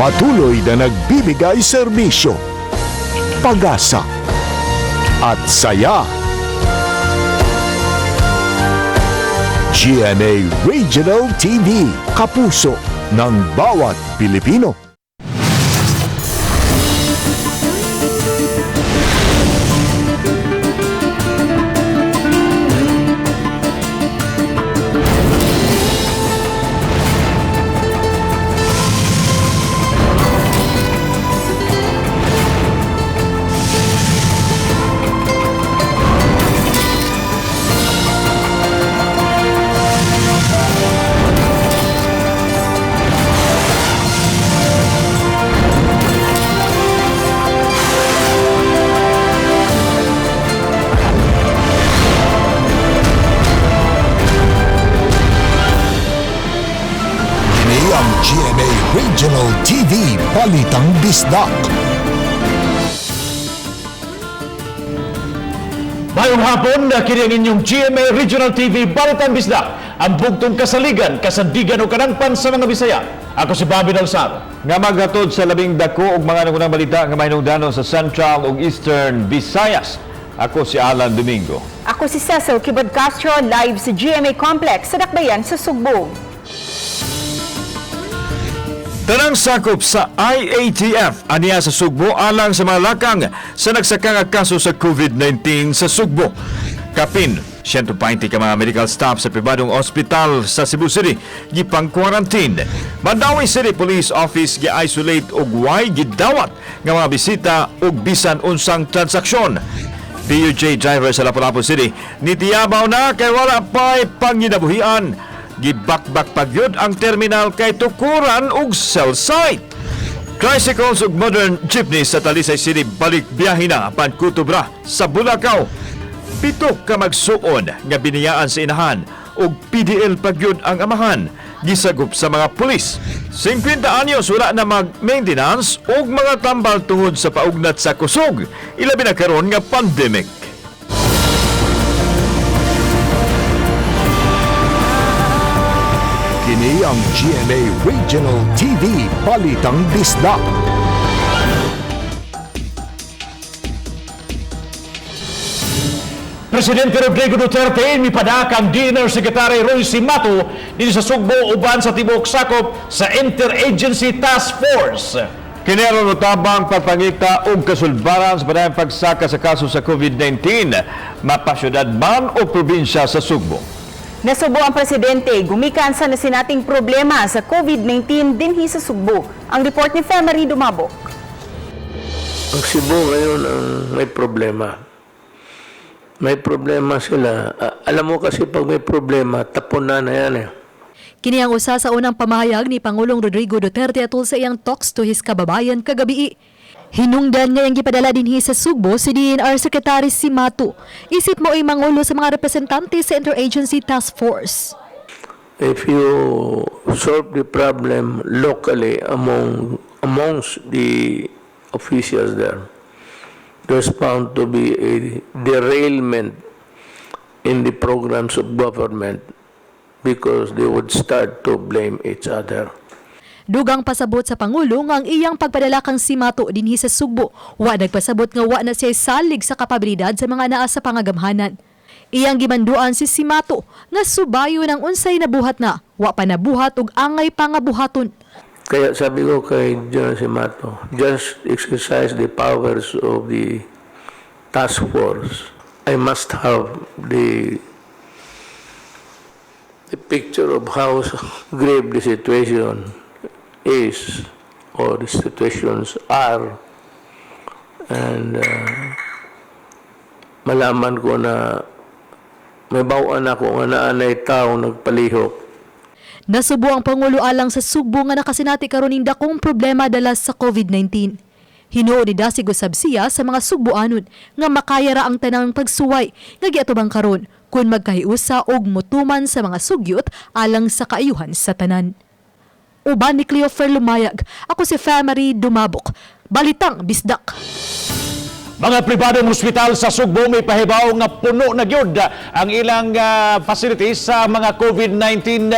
Patuloy na nagbibigay serbisyo, pag-asa at saya. GMA Regional TV, kapuso ng bawat Pilipino. Kini ang GMA Regional TV Balitang Bisdak. Mayong hapon, kini ang inyong GMA Regional TV Balitang Bisdak, ang bugtong kasaligan, kasandigan o kanangpan sa mga Bisaya. Ako si Bobby Dalsar. Nga maghatod sa labing dako og mga nangunang balita nga mahinungdanon sa Central ug Eastern Visayas. Ako si Alan Domingo. Ako si Cecil Kibod Castro, live sa GMA Complex sa Dakbayan sa Sugbo. Tanang sakop sa IATF aniya sa Sugbo alang sa mga lakang sa nagsaka nga kaso sa COVID-19 sa Sugbo. Kapin, 120 ka mga medical staff sa pribadong ospital sa Cebu City gipang quarantine. Mandaue City Police Office gi-isolate og way gidawat nga mga bisita og bisan unsang transaksyon. PUJ driver sa Lapu-Lapu City nitiyabaw na kay wala pa'y panginabuhian. Gibakbak pagyud ang terminal kay tukuran og cell site. Tricycles ug modern jeepney sa Talisay City balik biyahe na apan kutubra sa Bulacau. 7 ka magsuon nga biniyaan sa inahan ug PDL pagyud ang amahan gisagop sa mga pulis. 50 anyos wala na mag-maintenance ug mga tambal tungod sa paugnat sa kusog, ilabi na karon nga pandemic. Kini ang GMA Regional TV Balitang Bisdak. Presidente Rodrigo Duterte mipadaka ang DNR Secretary Roy Simato dinhi sa Sugbo uban sa tibuok sakop sa Interagency Task Force. Kini aron utabang pagpangita og kasulbaran sa padayong pagsaka sa kaso sa COVID-19, mapasyudad man o probinsya sa Sugbo. Nasubo ang presidente, gumikan sa nasinating problema sa COVID-19 dinhi sa Sugbo. Ang report ni Femery Dumabok. Ang Cebu ngayon ang may problema. May problema sila. Alam mo kasi pag may problema, tapon na na yan eh. Kini ang usa sa unang pamahayag ni Pangulong Rodrigo Duterte atol sa iyang talks to his kababayan kagabi. Hinungdan nga iyang gipadala dinhi sa Sugbo si DNR Secretary Simato. Isip mo ay mangulo sa mga representante sa Interagency Task Force. If you solve the problem locally amongst the officials there, there's bound to be a derailment in the programs of government because they would start to blame each other. Dugang pasabot sa Pangulo nga ang iyang pagpadala kang Simato dinhi sa Sugbo. Wa nagpasabot nga wa na siya salig sa kapabilidad sa mga naa sa pangagamhanan. Iyang gimanduan si Simato nga subayo ng unsay nabuhat na, wa pa nabuhat ug angay pa nga buhaton. Kaya sabi ko kay General Simato, just exercise the powers of the task force. I must have the picture of how grave the situation is or the situations are, and malaman ko na may bawaan ako nga naanay tao nagpalihok. Nasubo ang Pangulo alang sa Sugbo nga nakasinati karon ning dakong problema dala sa COVID-19. Hinuon ni dasig usab siya sa mga Sugboanon nga makaya ra ang tanang pagsuway nga giatubang karon kun magkahiusa og motuman sa mga sugyot alang sa kaayuhan sa tanan. Uban ni Cleofer Lumayag, ako si Famary Dumabok. Balitang Bisdak. Mga pribadong ospital sa Sugbo may pahibaw nga puno na gyud ang ilang facilities sa mga COVID-19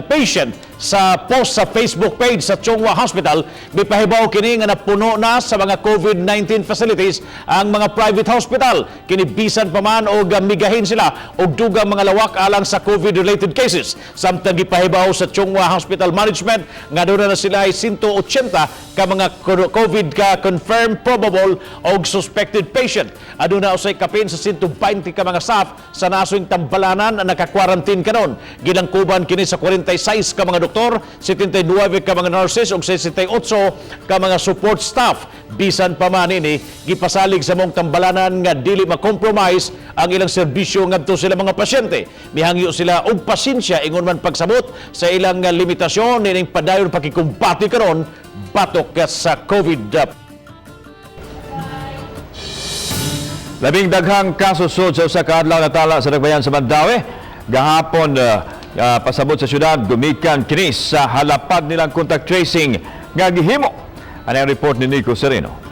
patient. Sa post sa Facebook page sa Chong Hua Hospital, mipahibaw kini nga napuno na sa mga COVID-19 facilities ang mga private hospital. Kini bisan pa man og migahin sila og dugang mga lawak alang sa COVID-related cases. Samtang gipahibaw sa Chong Hua Hospital Management nga aduna na sila ay 180 ka mga COVID ka confirmed, probable og suspected patient. Aduna usay kapin sa 120 ka mga staff sa nasong tambalanan na naka-quarantine karon. Gilangkuban kini sa 46 ka mga doktor, 79 ka mga nurses ug 68 ka mga support staff. Bisan pa man ini, gipasalig sa maong tambalanan nga dili ma-compromise ang ilang serbisyo ngadto sila mga pasyente. Mihangyo sila og pasensya ingon man pagsabot sa ilang limitasyon nining padayon pakikumbati karon batok sa COVID. Labing daghang kaso sud sa usa ka adlaw natala sa dakbayan sa Mandaue. Gahapon pasabot sa syudad gumikan kini sa halapad nilang contact tracing nga gihimo. Ano ang report ni Nico Sereno?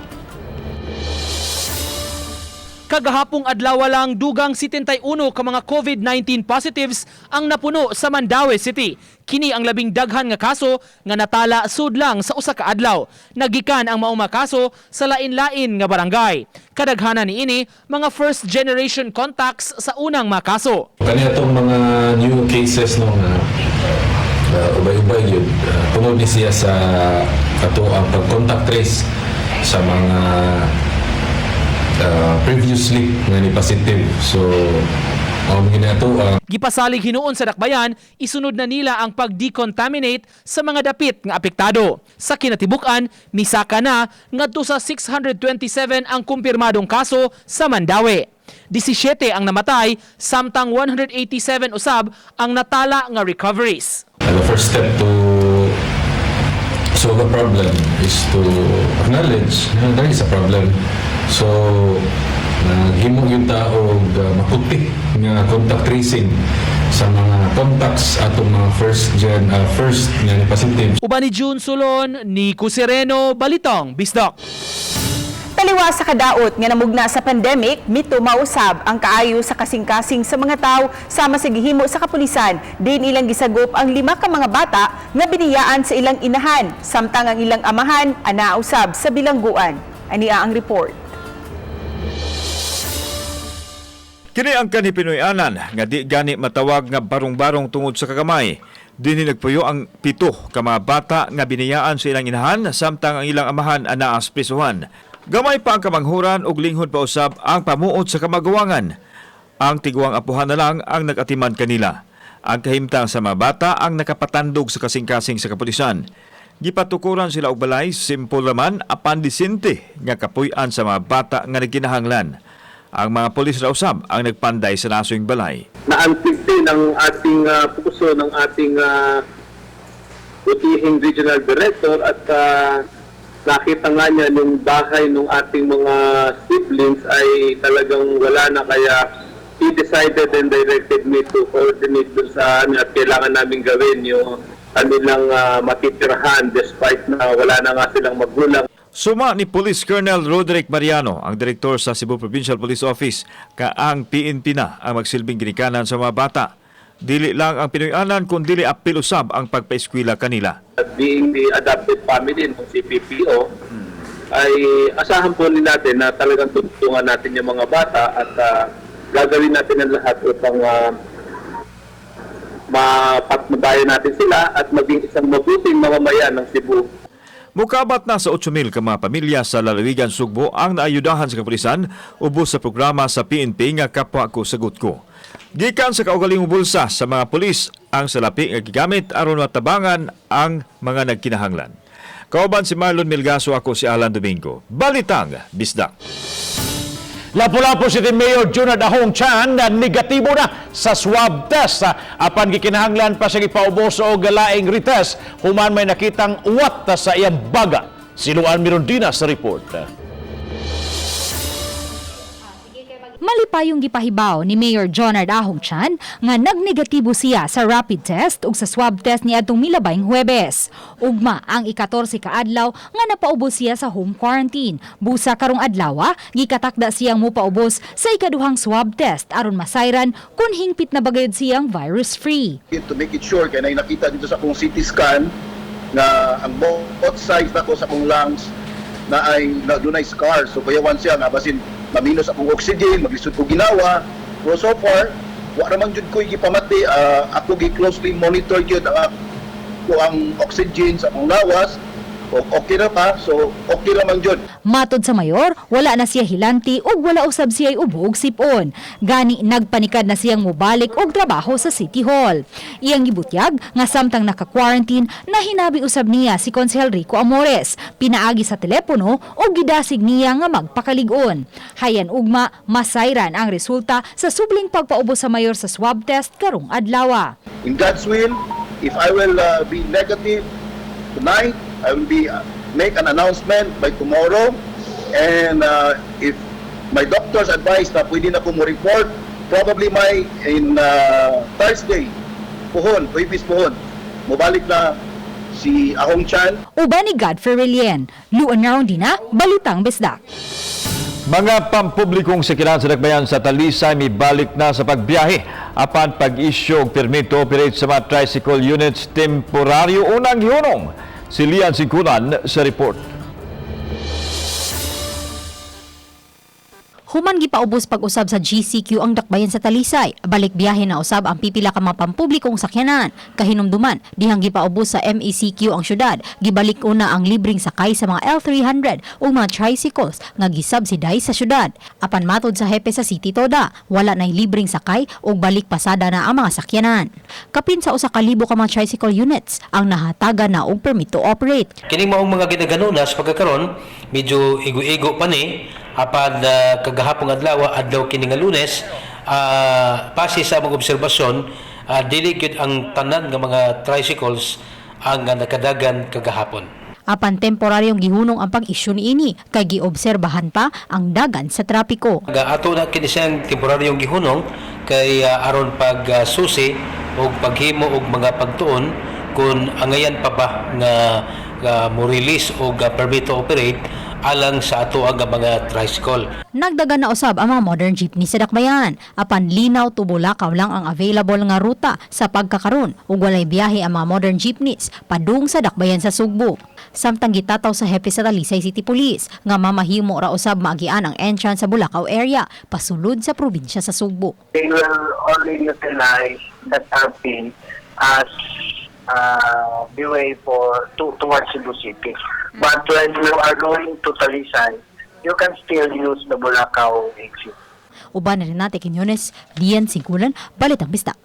Kagahapong adlaw lang, dugang 71 ka mga COVID-19 positives ang napuno sa Mandaue City. Kini ang labing daghan nga kaso nga natala sudlang sa usa ka adlaw. Nagikan ang maong mga kaso sa lain-lain nga barangay. Kadaghanan niini mga first generation contacts sa unang mga kaso. Kani atong mga new cases no nga ubay-ubay yun. Tungod ni siya sa ato ang pag-contact trace sa mga previously nga ni positive. So ang ginato ang Gipasalig hinuon sa dakbayan, isunod na nila ang pag-decontaminate sa mga dapit nga apektado. Sa kinatibuk-an, misaka na ngadto sa 627 ang kumpirmadong kaso sa Mandaue. 17 ang namatay, samtang 187 usab ang natala nga recoveries. The first step to solve a problem is to acknowledge na there is a problem. So, naghimo yung tao og maputi nga contact tracing sa mga contacts atong mga first nga ni positive. Uban ni June Solon, Nico Sereno, Balitang Bisdak. Taliwa sa kadaot nga namugna sa pandemic, mito mausab ang kaayo sa kasing-kasing sa mga tao sama sa gihimo sa kapulisan. Din ilang gisagop ang 5 ka mga bata nga biniyaan sa ilang inahan, samtang ang ilang amahan ana usab sa bilangguan. Ania ang report. Kini ang kanhi Pinoy-anan nga di gani matawag nga barong-barong tungod sa kagamay. Dinhi nagpuyo ang 7 ka mga bata nga biniyaan sa ilang inahan samtang ang ilang amahan anaa sa prisuhan. Gamay pa ang kamanghuran ug linghod pa usab ang pamuot sa kamaguwangan. Ang tiguang apuhan na lang ang nag-atiman kanila. Ang kahimtang sa mga bata ang nakapatandog sa kasing-kasing sa kapulisan. Gipatukuran sila og balay, simple raman apan disente nga kapuy-an sa mga bata nga nagkinahanglan. Ang mga pulis ra usab ang nagpanday sa nasoing balay. Naantig din ang ating puso ng ating butihing regional director at nakita nga niya yung bahay ng ating mga siblings ay talagang wala na, kaya he decided and directed me to coordinate dun sa ano at kailangan namin gawin yung kanilang matitirahan despite na wala na nga silang magulang. Suma ni Police Colonel Roderick Mariano, ang direktor sa Cebu Provincial Police Office, kaang PNP na ang magsilbing ginikanan sa mga bata. Dili lang ang Pinoy-anan kun dili apil usab ang pagpaeskwela kanila. At being the adopted family ng CPPO, ay asahan po natin na talagang tutulungan natin yung mga bata at gagawin natin ang lahat upang mapatnubayan natin sila at maging isang mabuting mamamayan ng Cebu. Mukabat na sa 8,000 ka mga pamilya sa lalawigan Sugbo ang naayudahan sa kapulisan ubos sa programa sa PNP nga Kapwa Ko Sagot Ko. Gikan sa kaugalingong bulsa sa mga pulis ang salapi nga gigamit aron matabangan ang mga nagkinahanglan. Kauban si Marlon Milgaso, ako si Alan Domingo. Balitang Bisdak. Lapu-Lapu City Mayor Junard Ahong Chan na negatibo na sa swab test. Apan gikinahanglan pa siya ipaubos og laing retest human may nakitang uwat sa iyang baga. Siluan Mirondina sa report. Malipayong gipahibaw ni Mayor Jonard Ahong Chan nga nagnegatibo siya sa rapid test ug sa swab test niadtong milabayng Huwebes. Ugma ang ika-14 ka adlaw nga napaubos siya sa home quarantine. Busa karong adlaw, gikatakda siyang mupaubos sa ikaduhang swab test aron masayran kung hingpit na ba gayud siyang virus free. To make it sure, kaya nakita dito sa akong CT scan na ang both sides nako sa akong lungs na ay na dunay scar. So kuyawan siya nga basin maminus akong oxygen, maglisod ko ginawa. Pero so far, wa raman jud ko'y gipamati. Ako gi closely monitor gyud ang ako ang oxygen sa akong lawas. O, okay na pa, so okay raman jud. Matod sa mayor, wala na siya hilanti ug wala usab siya ubo og sipon. Gani nagpanikad na siyang mobalik og trabaho sa City Hall. Iyang gibutyag nga samtang naka-quarantine na hinabi usab niya si Konsehal Rico Amores. Pinaagi sa telepono ug gidasig niya nga magpakalig-on. Hayan ugma, masayran ang resulta sa subling pagpaubos sa mayor sa swab test karong adlaw. In God's will, if I will be negative tonight, I will be make an announcement by tomorrow. And if my doctors advise na pwede na ko mo report, probably my in Thursday, puhon, Huwebes puhon, mobalik na si Ahong Chan. Uban ni Godfrey Relien, Luan Rondina, Balitang Bisdak. Mga pampublikong sakyanan sa dakbayan sa Talisay mibalik na sa pagbiyahe apan pag-isyu og permit to operate sa mga tricycle units temporaryo unang gihunong. Si Lian Singkulan sa report. Human gipaubos pag-usab sa GCQ ang dakbayan sa Talisay. Balik biyahe na usab ang pipila ka mga pampublikong sakyanan. Kahinumduman, dihang gipaubos sa MECQ ang syudad. Gibalik una ang libreng sakay sa mga L300 ug mga tricycles nga gisubsidize sa syudad. Apan matod sa hepe sa City Toda, wala na'y libreng sakay ug balik pasada na ang mga sakyanan. Kapin sa 1,000 ka mga tricycle units ang nahatagan na og permit to operate. Kining maong mga ginaganunas pagkakaron medyo igo-igo pa ni apan kagahapon adlaw, adlaw kini nga Lunes, base sa among obserbasyon, dili gyud ang tanan nga mga tricycles ang nakadagan kagahapon. Apan temporaryong gihunong ang pag-isyu niini kay giobserbahan pa ang dagan sa trapiko. Nga ato na kini siyang temporaryong gihunong kay aron pag susi og paghimo og mga pagtuon kung angayan pa ba nga mo release og permit to operate alang sa ato ang mga tricycle. Nagdagan na usab ang mga modern jeepney sa dakbayan. Apan Linaw to Bulacau lang ang available nga ruta sa pagkakaron ug walay biyahe ang mga modern jeepneys padung sa dakbayan sa Sugbo. Samtang gitataw sa hepe sa Talisay City Police nga mamahimo ra usab maagian ang entrance sa Bulacau area pasulod sa probinsya sa Sugbo. They will only utilize the RP as the way for towards Cebu City. But when you are going to Talisay, you can still use the Bulacau exit. Uban ni Renate Quiñones, Lian Singkulan, Balitang Bisdak.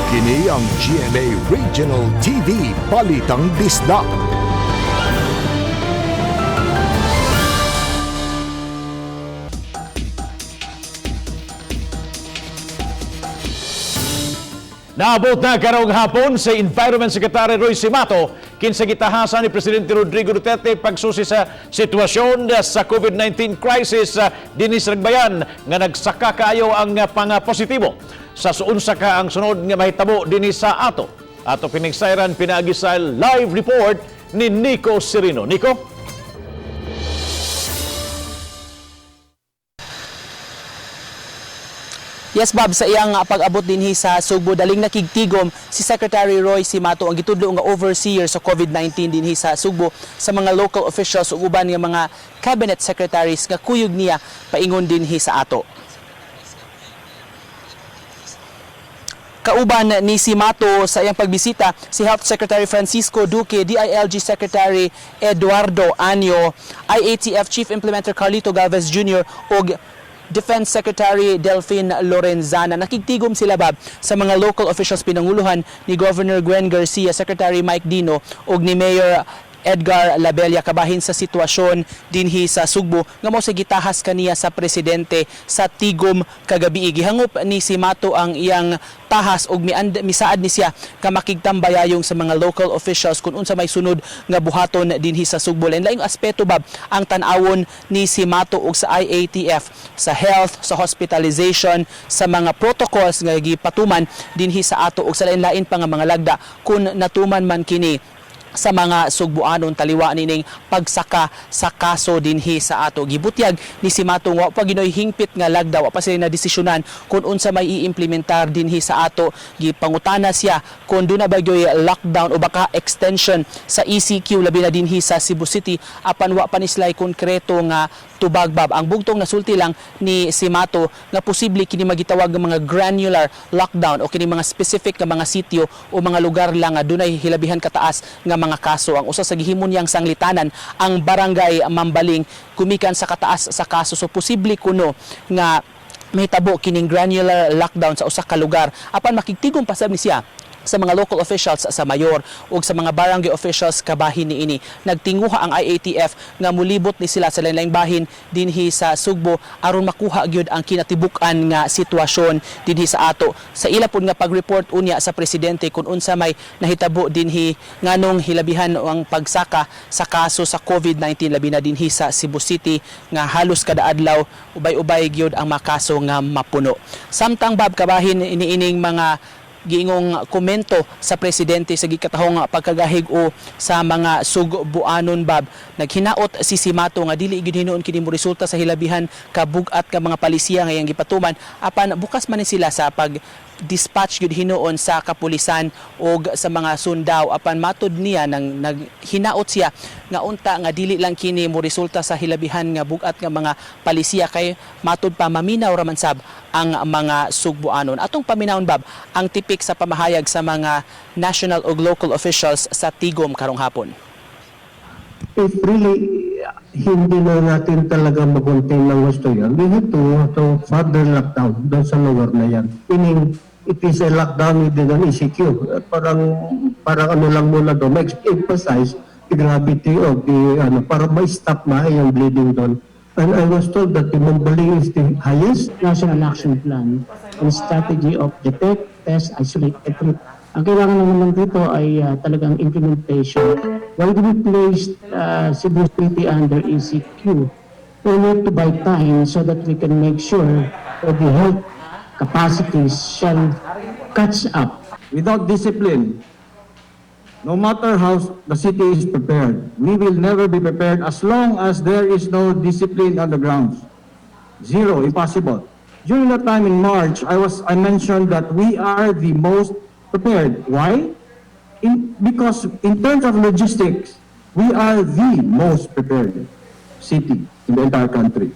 Kini ang GMA Regional TV Balitang Bisdak. Naabot na karong hapon sa Environment Secretary Roy Simato kinsa gitahasan ni Presidente Rodrigo Duterte pagsusi sa sitwasyon sa COVID-19 crisis dinhi sa Nagbayan nga nagsaka kaayo ang pangapositibo. Sa suunsa ka ang sunod nga mahitabo dinhi sa ato. Ato pinigsayran pinaagi sa live report ni Nico Serino. Nico? Yes, Bob, sa iyang pag-abot dinhi sa Sugbo, daling nakigtigom si Secretary Roy Simato, ang gitudlo nga overseer sa COVID-19 dinhi sa Sugbo, sa mga local officials ug uban nga mga cabinet secretaries nga kuyog niya paingon dinhi sa ato. Kauban ni Simato sa iyang pagbisita si Health Secretary Francisco Duque, DILG Secretary Eduardo Anyo, IATF Chief Implementer Carlito Galvez Jr. ug Defense Secretary Delphine Lorenzana. Nakigtigom sila, Bob, sa mga local officials pinanguluhan ni Governor Gwen Garcia, Secretary Mike Dino ug ni Mayor Edgar Labella kabahin sa sitwasyon dinhi sa Sugbo nga mao sa gitahas kaniya sa presidente sa Tigom kagabi. Gihangop ni Cimatu ang iyang tahas og misaad ni siya ka makigtambayayong sa mga local officials kung unsa may sunod nga buhaton dinhi sa Sugbo. Lain laing aspeto, Bab, ang tan-awon ni Cimatu og sa IATF sa health, sa hospitalization, sa mga protocols nga gipatuman dinhi sa ato og sa lain-lain pa nga mga lagda kung natuman man kini sa mga Sugbuanon taliwa nining pagsaka sa kaso dinhi sa ato. Gibutyag ni Cimatu nga wa pa ginoy hingpit nga lagda, wa pa sila na desisyonan kung unsa may iimplementar dinhi sa ato. Gipangutana siya kung duna ba gyoy lockdown o baka extension sa ECQ labi na dinhi sa Cebu City, apan wa pa ni sila konkreto nga tubag, Bab. Ang bugtong nasulti lang ni Cimatu nga posible kini magitawag ng mga granular lockdown o kini mga specific nga mga sitio o mga lugar lang nga dunay hilabihan kataas nga mga kaso. Ang usa sa gihimo niyang sanglitanan, ang Barangay Mambaling, gumikan sa kataas sa kaso, so posible kuno nga mahitabo kining granular lockdown sa usa ka lugar, apan makigtigom pa sab ni siya sa mga local officials, sa mayor ug sa mga barangay officials kabahin niini. Nagtinguha ang IATF nga mulibot ni sila sa lain-laing bahin dinhi sa Sugbo aron makuha gyud ang kinatibuk-an nga sitwasyon dinhi sa ato. Sa ila pud nga pag-report unya sa presidente kung unsa may nahitabo dinhi, nganong hilabihan ang pagsaka sa kaso sa COVID-19 labi na dinhi sa Cebu City nga halos kada adlaw ubay-ubay gyud ang mga kaso nga mapuno. Samtang, Bab, kabahin iniining mga giingong komento sa presidente sa gikatahong pagkagahig o sa mga Sugbuanon, Bab, naghinaot si Cimatu nga dili gyud hinuon kini mo resulta sa hilabihan kabug-at ka mga palisiya nga iyang gipatuman, apan bukas man ni sila sa pag dispatch gyud hinuon sa kapulisan og sa mga sundao, apan matud niya nang naghinaot siya nga unta nga dili lang kini mo resulta sa hilabihan nga bug-at nga mga palisiya kay matud pa maminaw ra man sab ang mga Sugbuanon. Atong paminawon, Bab, ang tipik sa pamahayag sa mga national ug local officials sa Tigom karong hapon. If really hindi na natin talaga makontain ng gusto yan, we have to further lockdown doon sa lugar na yan. Meaning, it is a lockdown within an ECQ. Parang ano lang muna doon, ma-emphasize the gravity of the, ano, para ma-stop na yung bleeding doon. And I was told that the Mambaling is the highest. National Action Plan and strategy of detect, test, isolate, and treat. Ang kailangan lang naman dito ay talagang implementation. Why do we place Cebu City under ECQ? We need to buy time so that we can make sure that the health capacities shall catch up. Without discipline, no matter how the city is prepared, we will never be prepared as long as there is no discipline on the grounds. Zero, impossible. During that time in March, I mentioned that we are the most prepared. Why? Because in terms of logistics, we are the most prepared city in the entire country.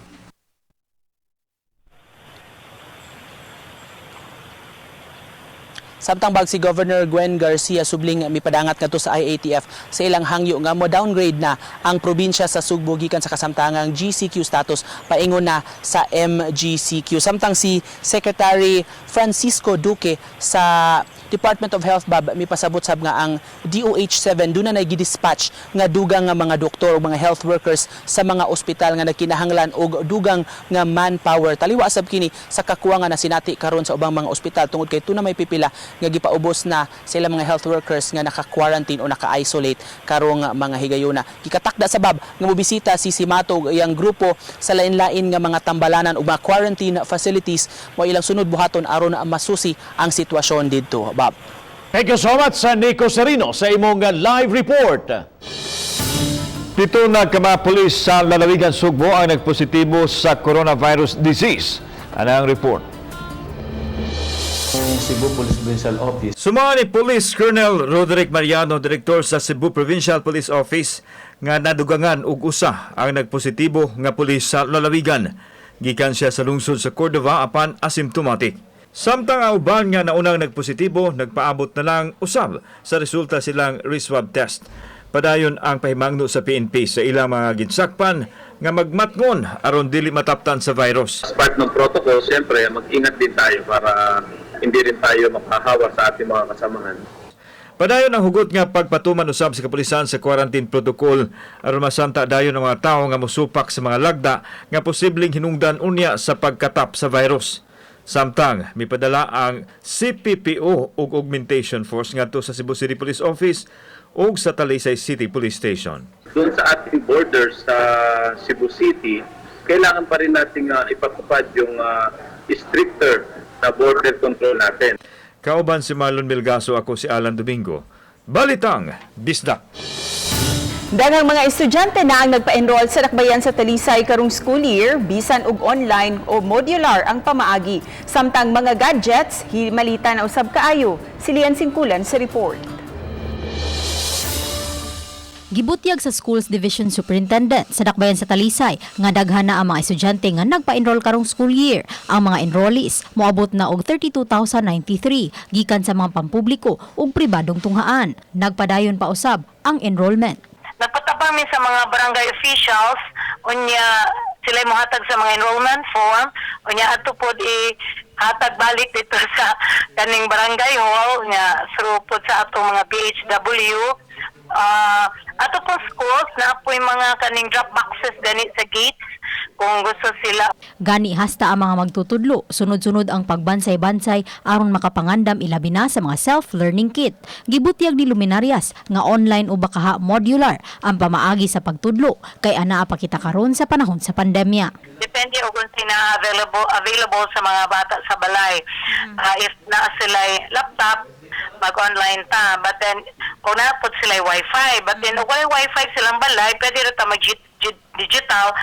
Samtang bag si Governor Gwen Garcia subling mipadangat ngadto sa IATF sa ilang hangyo nga mo downgrade na ang probinsya sa Sugbo gikan sa kasamtangang GCQ status paingon na sa MGCQ. Samtang si Secretary Francisco Duque sa Department of Health, Bab, mipasabot sab nga ang DOH 7 duna na gidispatch nga dugang nga mga doktor o mga health workers sa mga ospital nga nagkinahanglan og dugang nga manpower. Taliwa sab kini sa kakuwangan na sinati karon sa ubang mga ospital tungod kay tuna may pipila nga gipaubos na sa ilang mga health workers nga naka-quarantine o naka-isolate karong mga higayuna. Gikatakda sa, Bab, nga mobisita si Cimatu ug iyang grupo sa lain-lain nga mga tambalanan ug mga quarantine facilities mo ilang sunod buhaton aron masusi ang sitwasyon didto, Bab. Thank you so much sa Nico Serino sa imong live report. 7 na ka mga pulis sa lalawigan Sugbo ang nagpositibo sa coronavirus disease. Ano ang report? Cebu Police Provincial Office. Sumama ni Police Colonel Roderick Mariano, Direktor sa Cebu Provincial Police Office, nga nadugangan og usa ang nagpositibo nga pulis sa lalawigan. Gikan siya sa lungsod sa Cordova apan asymptomatic. Samtang ang uban nga naunang nagpositibo, nagpaabot na lang usab sa resulta silang reswab test. Padayon ang pahimangno sa PNP sa ilang mga ginsakpan nga magmatngon aron dili mataptan sa virus. As part ng protocol, siyempre, mag-ingat din tayo para hindi rin tayo makahawa sa ating mga kasamahan. Padayon ang hugot nga pagpatuman usab sa kapulisan sa quarantine protocol aron masanta dayon ang mga tawo nga mosupak sa mga lagda nga posibleng hinungdan unya sa pagkatap sa virus. Samtang mipadala ang CPPO ug Augmentation Force ngadto sa Cebu City Police Office ug sa Talisay City Police Station. Doon sa ating border sa Cebu City, kailangan pa rin nating ipatupad yung stricter na border control natin. Kauban si Marlon Milgaso, ako si Alan Domingo. Balitang Bisdak. Daghang mga estudyante na ang nagpa-enroll sa dakbayan sa Talisay karong school year, bisan og online o modular ang pamaagi. Samtang mga gadgets, himalita na usab kaayo. Silian Singkulan sa report. Gibutyag sa Schools Division Superintendent sa Dakbayan sa Talisay nga daghan na ang mga estudyante nga nagpa-enroll karong school year. Ang mga enrollees moabot na og 32,093 gikan sa mga pampubliko ug pribadong tunghaan. Nagpadayon pa usab ang enrollment. Nagpatabang mi sa mga barangay officials, unya sila mohatag sa mga enrollment form, unya adto pod i hatag balik dito sa kaning barangay hall nya through pod sa atong mga BHW. Ato po schools na po'y mga kaning drop boxes gani sa gates kung gusto sila. Gani hasta ang mga magtutudlo, sunod-sunod ang pagbansay-bansay aron makapangandam ilabi na sa mga self-learning kit. Gibutyag ni Luminarias nga online o bakaha modular ang pamaagi sa pagtudlo kay anaa pa kita karon sa panahon sa pandemya. Depende og kung na available sa mga bata sa balay. If naa sila'y laptop, mag-online ta. But then, kung naa pod sila'y wifi. But then, kung walay wifi silang balay, pwede ra ta mag-digital,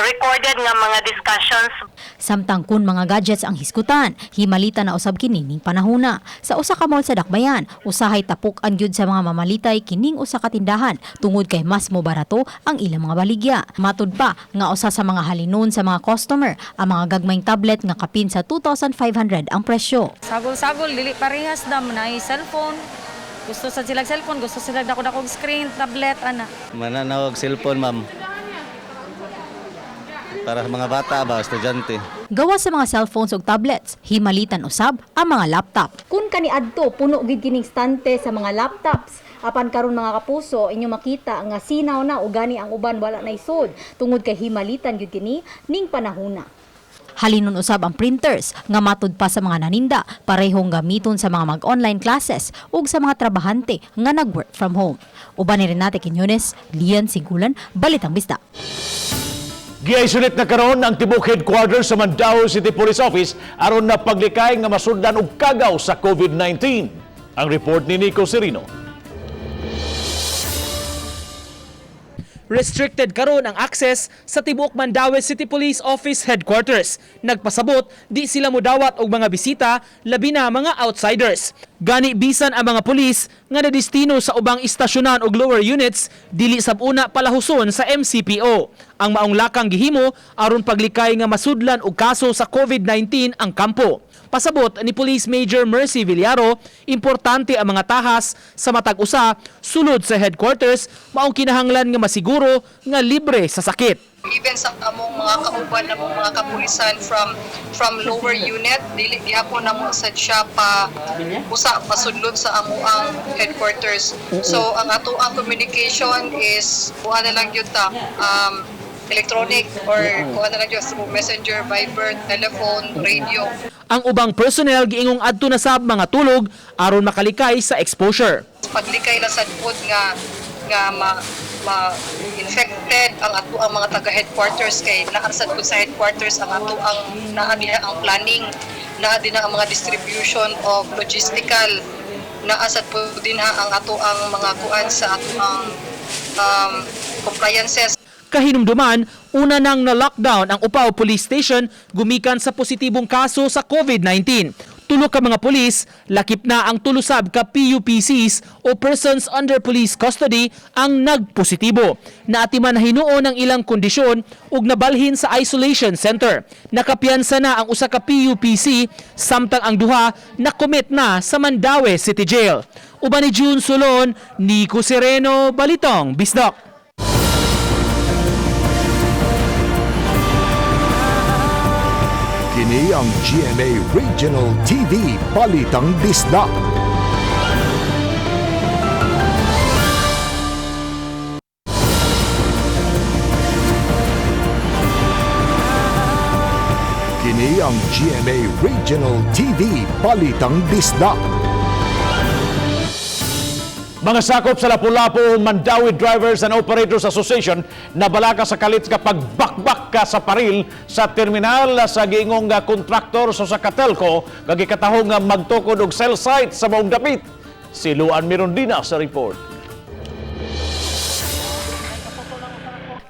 recorded nga mga discussions. Samtang kun mga gadgets ang hisgutan, himalita na usab kini ning panahona. Sa usa ka mall sa Dakbayan, usahay tapok ang gyud sa mga mamalitay kining usa ka tindahan tungod kay mas mobarato ang ilang mga baligya. Matud pa nga usa sa mga halinon sa mga customer ang mga gagmayng tablet nga kapin sa 2,500 ang presyo. Sagol-sagol, dili parehas dam na cellphone. Gusto sa sila cellphone, gusto sila dako-dakog screen, tablet, ana. Mananawag cellphone, ma'am. Para sa mga bata ba, estudyante. Gawa sa mga cellphones ug tablets, himalitan usab ang mga laptop. Kun kaniadto puno gid kining stante sa mga laptops. Apan karon mga kapuso, inyo makita nga sinaw na ug gani ang uban wala na isod tungod kay himalitan gyud kini ning panahona. Halinon usab ang printers nga matud pa sa mga naninda, parehong gamiton sa mga mag-online classes ug sa mga trabahante nga nag-work from home. Uban ni Renate Quiñones, Lian Sigulan, Balitang Bisdak. Giisolate na karon ang tibok headquarters sa Mandaue City Police Office aron na paglikay nga masundan og kagaw sa COVID-19. Ang report ni Nico Serino. Restricted karon ang access sa tibuok Mandaue City Police Office Headquarters. Nagpasabot, di sila modawat og mga bisita, labi na mga outsiders. Gani bisan ang mga pulis nga nadestino sa ubang istasyonan og lower units, dili sab una palahuson sa MCPO. Ang maong lakang gihimo aron paglikay nga masudlan og kaso sa COVID-19 ang kampo. Pasabot ni Police Major Mercy Villaro, importante ang mga tahas sa matag usa sulod sa headquarters maong kinahanglan nga masiguro nga libre sa sakit. Even sa among mga kauban namong mga kapulisan from lower unit, dili gihapon namo sad siya pa usa pasudlon sa amoang headquarters. So ang ato ang communication is kuha na lang gyud ta electronic or kuha na lang gyud through messenger, Viber, telephone, radio. Ang ubang personnel giingong adto na sab mga tulog aron makalikay sa exposure. Paglikay na sad pod nga nga ma, ma infected ang ato ang mga taga headquarters kay naa sad pod sa headquarters ang ato ang naa diha ang planning, naa din ang mga distribution of logistical, naa sad pod din ha ang ato ang mga kuan sa ato ang compliances. Kahinumduman, una nang na-lockdown ang Upao Police Station gumikan sa positibong kaso sa COVID-19. Tulo ka mga pulis, lakip na ang tulusab ka PUPCs o persons under police custody ang nagpositibo. Naatiman na hinuon ang ilang kondisyon ug nabalhin sa isolation center. Nakapiyansa na ang usa ka PUPC samtang ang duha nakomit na sa Mandaue City Jail. Uban ni June Solon, Nico Sereno, Balitong, Bisdak. Kini ang GMA Regional TV Balitang Bisdak. Kini ang GMA Regional TV Balitang Bisdak. Mga sakop sa Lapu-Lapu Mandaue Drivers and Operators Association nabalaka sa kalit kapag bakbak ka sa paril sa terminal sa giingong kontraktor sa Katelco kag gikatahong nga magtukod og cell site sa maong dapit. Si Luan Mirondina sa report.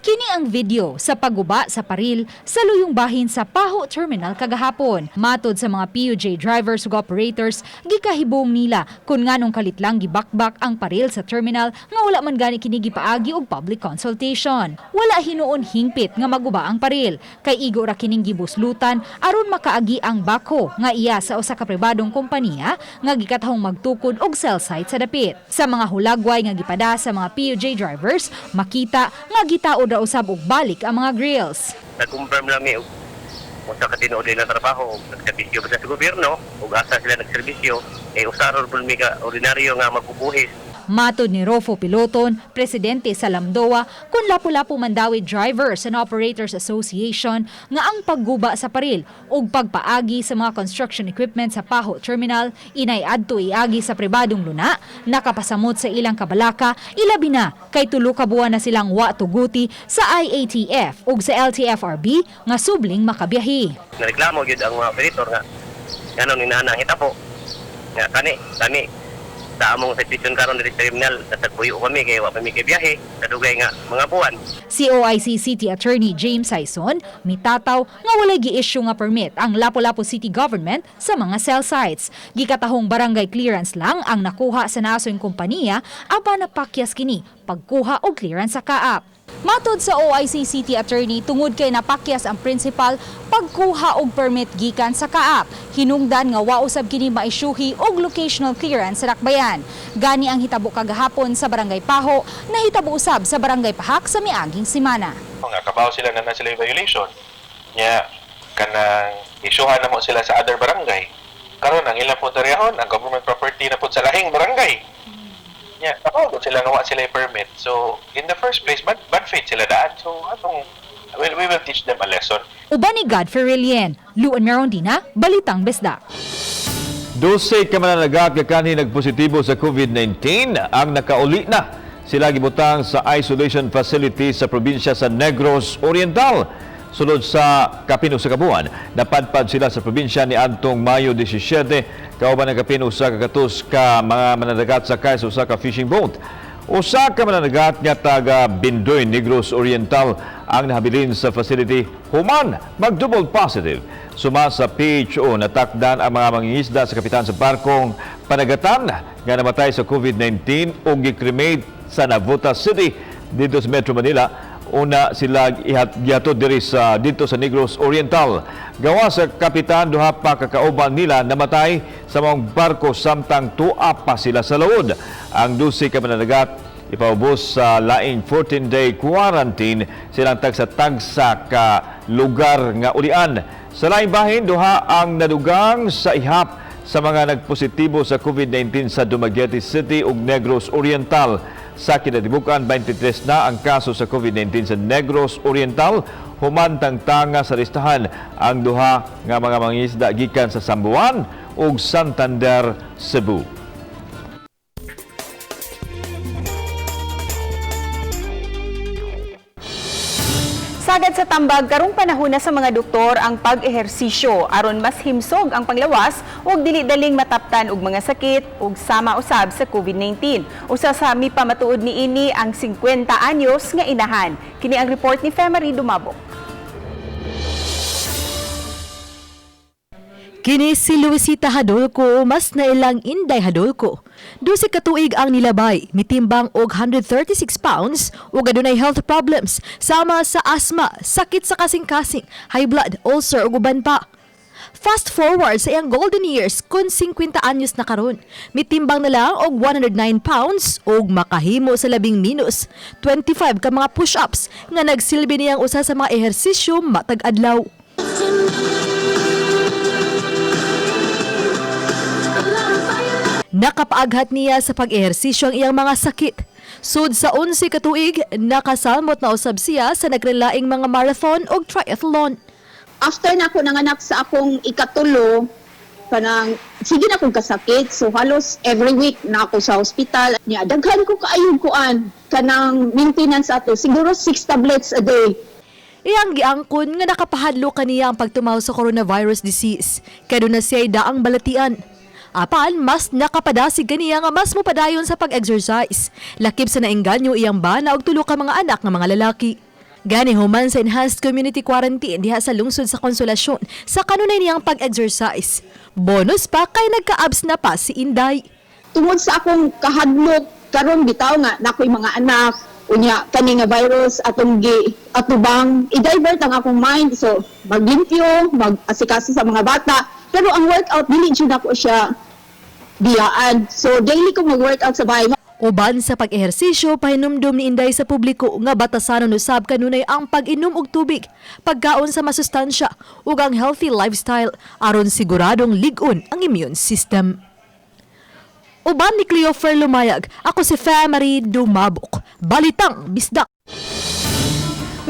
Kini ang video sa pagguba sa paril sa luyong bahin sa Paho Terminal kagahapon. Matod sa mga PUJ drivers ug operators, gikahibong nila kung nganong kalit lang gibakbak ang paril sa terminal nga wala man gani kini gipaagi og public consultation. Wala hinuon hingpit nga maguba ang paril kay igo ra kining gibuslutan aron makaagi ang bako nga iya sa usa ka pribadong kompanya nga gikatahong magtukod og cell site sa dapit. Sa mga hulagway nga gipada sa mga PUJ drivers, makita nga gitaod ra usab og balik ang mga grills. Nag-confirm lang mi og unsa ka tinuod nila trabaho og nagserbisyo ba sila sa gobyerno ug asa sila nagserbisyo, eh usa ra pud mi ka ordinaryo nga magbubuhis. Matod ni Rofo Piloton, presidente sa Lamdoa, kun Lapu-Lapu Mandaue Drivers and Operators Association, nga ang pagguba sa paril ug pagpaagi sa mga construction equipment sa Paho Terminal inay adto iagi sa pribadong luna, nakapasamot sa ilang kabalaka, ilabi na kay tulo ka buwan na silang wa tuguti sa IATF ug sa LTFRB nga subling makabiyahe. Nareklamo gyud ang mga operator nga ngano ni nana ang hitabo nga kani kami sa among sitwasyon karon diri sa terminal, nasagpuyo kami kay wa pa mi kay biyahe sa dugay nga mga buwan. Si OIC City Attorney James Sayson mitataw nga walay gi-issue nga permit ang Lapu-Lapu City Government sa mga cell sites. Gikatahong barangay clearance lang ang nakuha sa naasoy kompanya apan napakyas kini pagkuha og clearance sa CAAP. Matod sa OIC City Attorney, tungod kay napakyas ang principal pagkuha og permit gikan sa CAAP. Hinungdan nga wa usab kini maisyuhi og locational clearance sa Dakbayan. Gani ang hitabo kagahapon sa Barangay Paho, nahitabo usab sa Barangay Pahak sa miaging semana. Nga kabaw sila na na sila yung violation nya, kanang isyuhan na mo sila sa other barangay. Karon ang ilang po daryahon ang government property na pud sa lahing barangay nya, kabaw gud sila nga wa sila yung permit. So in the first place, bad faith sila daan. So atong we will teach them a lesson. Uban ni Godfrey Relien, Luan Merondina, Balitang Bisdak. 12 ka mananagat kakanhi nagpositibo sa COVID-19 ang nakauli na. Sila gibutang sa isolation facility sa probinsya sa Negros Oriental. Sulod sa kapin usa ka buwan, napadpad sila sa probinsya ni adtong Mayo 17 kauban ang kapin 100 ka mga mananagat sakay sa usa ka fishing boat. Usa ka mananagat nga taga Bindoy, Negros Oriental ang nahabilin sa facility human mag-double positive. Suma sa PHO, natakdan ang mga mangingisda sa kapitan sa barkong panagatan nga namatay sa COVID-19 ug gi-cremate sa Navotas City dito sa Metro Manila. Una sila ihat gihatod diri sa dito sa Negros Oriental. Gawa sa kapitan, duha pa kakauban nila namatay sa maong barko samtang tua pa sila sa lawod. Ang 12 ka mananagat ipaubos sa laing 14-day quarantine, silang tagsa-tagsa ka lugar nga ulian. Sa laing bahin, duha ang nadugang sa ihap sa mga nagpositibo sa COVID-19 sa Dumaguete City ug Negros Oriental. Sa kinatibukan, 23 na ang kaso sa COVID-19 sa Negros Oriental. Human tangtanga sa listahan ang duha nga mga mangingisda gikan sa Sambuan ug Santander, Cebu. Sagad sa tambag karong panahon na sa mga doktor ang pag-ehersisyo aron mas himsog ang panglawas ug dili daling mataptan og mga sakit ug sama usab sa COVID-19. Usa sa mipamatuod niini ang 50 anyos nga inahan. Kini ang report ni Femery Dumabok. Kini si Luisita Hadolco, mas nailang Inday Hadolco. 12 ka tuig ang nilabay, mitimbang og 136 pounds ug adunay health problems sama sa asthma, sakit sa kasing-kasing, high blood, ulcer ug uban pa. Fast forward sa iyang golden years kun 50 anyos na karon. Mitimbang na lang og 109 pounds ug makahimo sa labing minus 25 ka mga push-ups nga nagsilbi niyang usa sa mga ehersisyo matag adlaw. Nakapaaghat niya sa pag-ehersisyo ang iyang mga sakit. Sud sa 11 ka tuig, nakasamot na usab siya sa nagrelaing mga marathon ug triathlon. After na ako nanganak sa akong ikatulo, kanang sige na akong kasakit. So halos every week na ako sa hospital. Nya daghan ko kaayong kuan kanang maintenance ato. Siguro six tablets a day. Iyang giangkon nga nakapahadlo kaniya ang pagtumaw sa coronavirus disease. Kay na siya daang balatian. Apan, mas nakapadasig kaniya nga mas mopadayon sa pag-exercise. Lakip sa naengganyo iyang bana og tulo ka mga anak nga mga lalaki. Gani human sa enhanced community quarantine diha sa lungsod sa Konsolasyon sa kanunay niyang pag-exercise. Bonus pa kay nagka-abs na pa si Inday. Tungod sa akong kahadlok karon bitaw nga nakoy mga anak, unya kani nga virus atong gi atubang, i-divert ang akong mind, so maglimpyo, mag-asikaso sa mga bata, pero ang workout dili jud ako siya biyaan. So daily ko mag-workout sa bahay. Uban sa pag-ehersisyo, pahinumdum ni Inday sa publiko nga batasanon usab kanunay ang pag-inom og tubig, pagkaon sa masustansya ug ang healthy lifestyle aron siguradong lig-on ang immune system. Uban ni Cleofer Lumayag, ako si Marie Dumabok. Balitang Bisdak.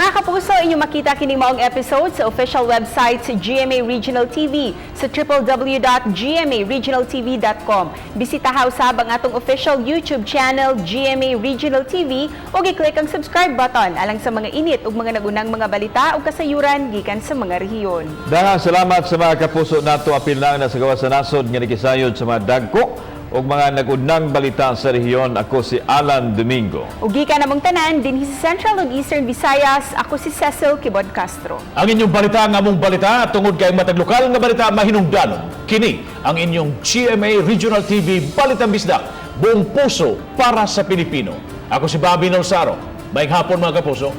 Mga kapuso, inyong makita kini maong episode sa official website sa GMA Regional TV sa www.gmaregionaltv.com. Bisitaha usab ang atong official YouTube channel GMA Regional TV ug i-click ang subscribe button alang sa mga init ug mga nagunang mga balita ug kasayuran gikan sa mga rehiyon. Daghang salamat sa mga kapuso nato, apil na sa gawas sa nasod nga nikisayod sa mga dagko ug mga nag-unang balita sa rehiyon. Ako si Alan Domingo. Ug gikan namong tanan dinhi sa Central ug Eastern Visayas, ako si Cecil Kibod Castro. Ang inyong balita ang among balita tungod kay matag lokal nga balita mahinungdanon. Kini ang inyong GMA Regional TV Balitang Bisdak, buong puso para sa Pilipino. Ako si Bobby Nolsaro. Maayong hapon, mga kapuso.